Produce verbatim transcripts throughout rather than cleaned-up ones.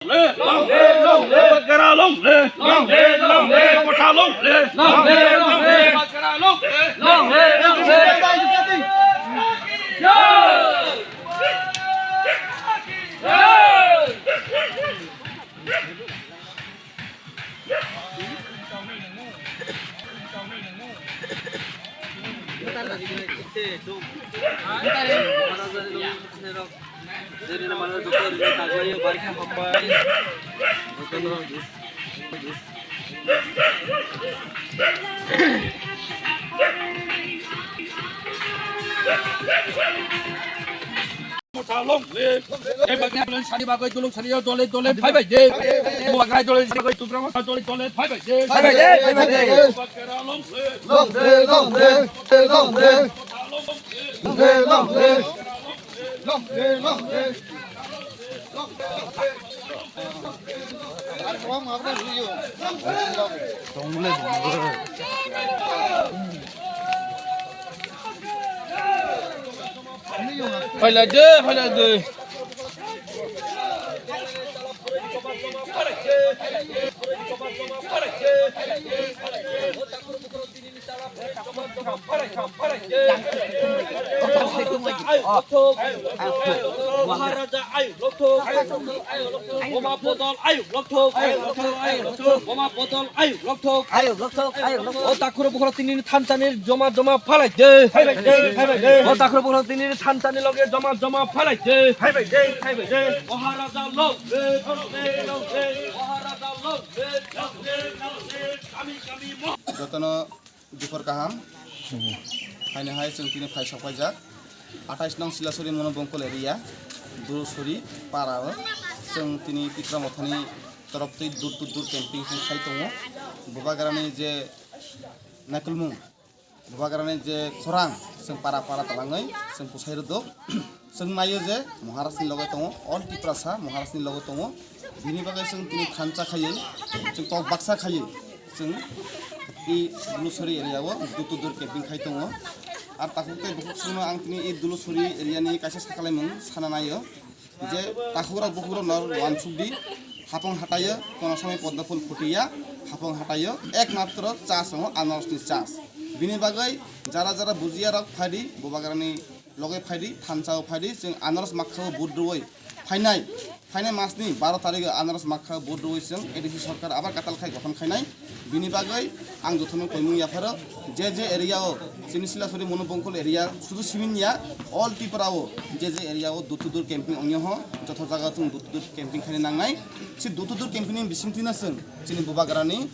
Long live, long live, long live. Long live, long live. Long live, long live. Long live, long live. Long live, long live. Motha long live. Sani bagwi duluk sani dole dole phai bai de. Bubagra dole sani bagwi Tipra Motha dole dole phai bai de. Phai bai de, phai bai de. Bubagra long live. Long live, long live, long live. Motha long live. Long live, long live. Long live, long live. Phailai de, phailai de. Maharaja ayuk lokthok. Boma bodol ayuk lokthok. Boma bodol ayuk lokthok. O takhro bukhro tini thansa ni joma joma phalai de. O takhro bukhro tini thansa ni loge joma joma phalai de. Maharaja long live, long live, long live. Maharaja long live, long live, long live. Kami, kami, mo- Jotono Duphor kaham. Haino hai chwng tini phai sok paijak. Athais nong Silasuri Monu Bongkol area, Dulusuri para o. Chwng tini Tipra Mothani torop twi dur to dur camping chwng khai tongo. Bubagrani je naikolmung, Bubagrani je khorang, chwng para para talangwi chwng bwsai rwdok. Chwng naio je Maharaj ni loge tongo, all Tiprasa Maharaj ni loge tongo. Bini bagwi chwng tini thansa khaiwi, chwng kok baksa khaiwi, chwng i Dulusuri area o door to door camping khai tongo. Ar takhuk tei bukhuk chwngno ang tini i Dulusuri area ni kaisa sakalaimung sana naio je takhukrok bukhukrok no wansukdi, Hapong hataio kono samai podda phul phuti ya, Hapong hataio ekmatro cha songo anaros ni cha. Bini bagwi jara jara bujiya rok phaidi Bubagrani loge phaidi, thansa o phaidi, chwng anaros makha o vote rwui phainai, phainai mas ni baro tarik o anaros makha o vote rwui chwng A D C sorkar abar katal khai gothon khainai. Bini bagwi ang jotono koimung yapharo, je je area o, chini Silasuri Monu Bongkol area sudu simi ya, all Tripura o je je area o door to door camping ongya ho, joto jaga o chwng door to door camping khaina nangnai. Si door to door camping ni bisingtwi no chwng chini Bubagrani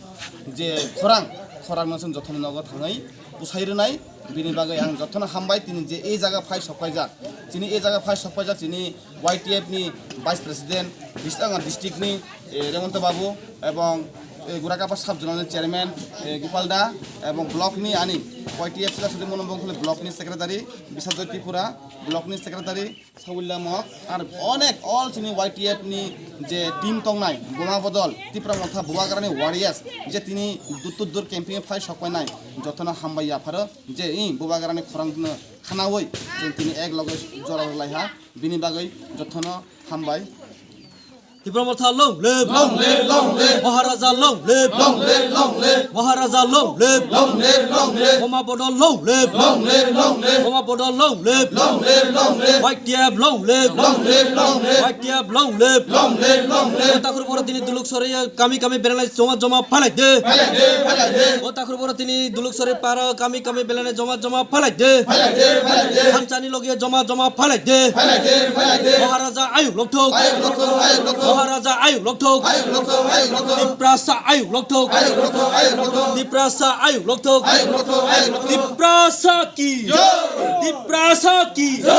je khorang, khorang no chwng jotono nogo thangwi bwsai rwnai. Bini bagwi ang jotono hambai, tini je e jaga phai sok paijak, chini e jaga phai sok paijak chini Y T F ni Vice President, dis-, ah, district ni, eh, Remonto Babu, ebong, eh, Gurakapa Sub Zonal ni Chairman, eh, Gopal Da, ebong block ni ani Y T F Silasuri Monu Bongkol block ni Secretary, Bisajoi Tripura, block ni Secretary, Sawilla Mok, ar onek all chini Y T F ni je team tongnai, Boma Bodol, Tipra Motha, Bubagrani Warriors, je tini door to door camping phai sok painai, jotono hambai yapharo, je i Bubagrani khorang no khanaui, chwng tini ek loge jora rwlai ha, bini bagwi jotono hambai. Tipra Motha long live. Long live, long live. Maharaja long live. Long live, long live. Maharaja long live. Long live, long live. Boma Bodol long live. Long live, long live. Boma Bodol long live. Long live, long live. Y T F long live. Long live, long live. Y T F long live. Long live, long live. O takhro bukhro tini duluk sori kami kami beranai joma joma phalai de. Phalai de, phalai de. O takhro bukhro tini duluk sori para kami kami beranai joma joma phalai de. Phalai de, phalai de. Thansa ni loge joma joma phalai de. Phalai de, phalai de. Maharaja ayuk lokthok. Ayuk lokthok, ayuk lokthok. Maharaja ayuk lokthok. Ayuk lokthok, ayuk lokthok. Tiprasa ayuk lokthok. Ayuk lokthok, ayuk lokthok. Tiprasa ayuk lokthok. Ayuk lokthok, ayuk lokthok. Tiprasa ki. Jai. Tiprasa ki. Jai.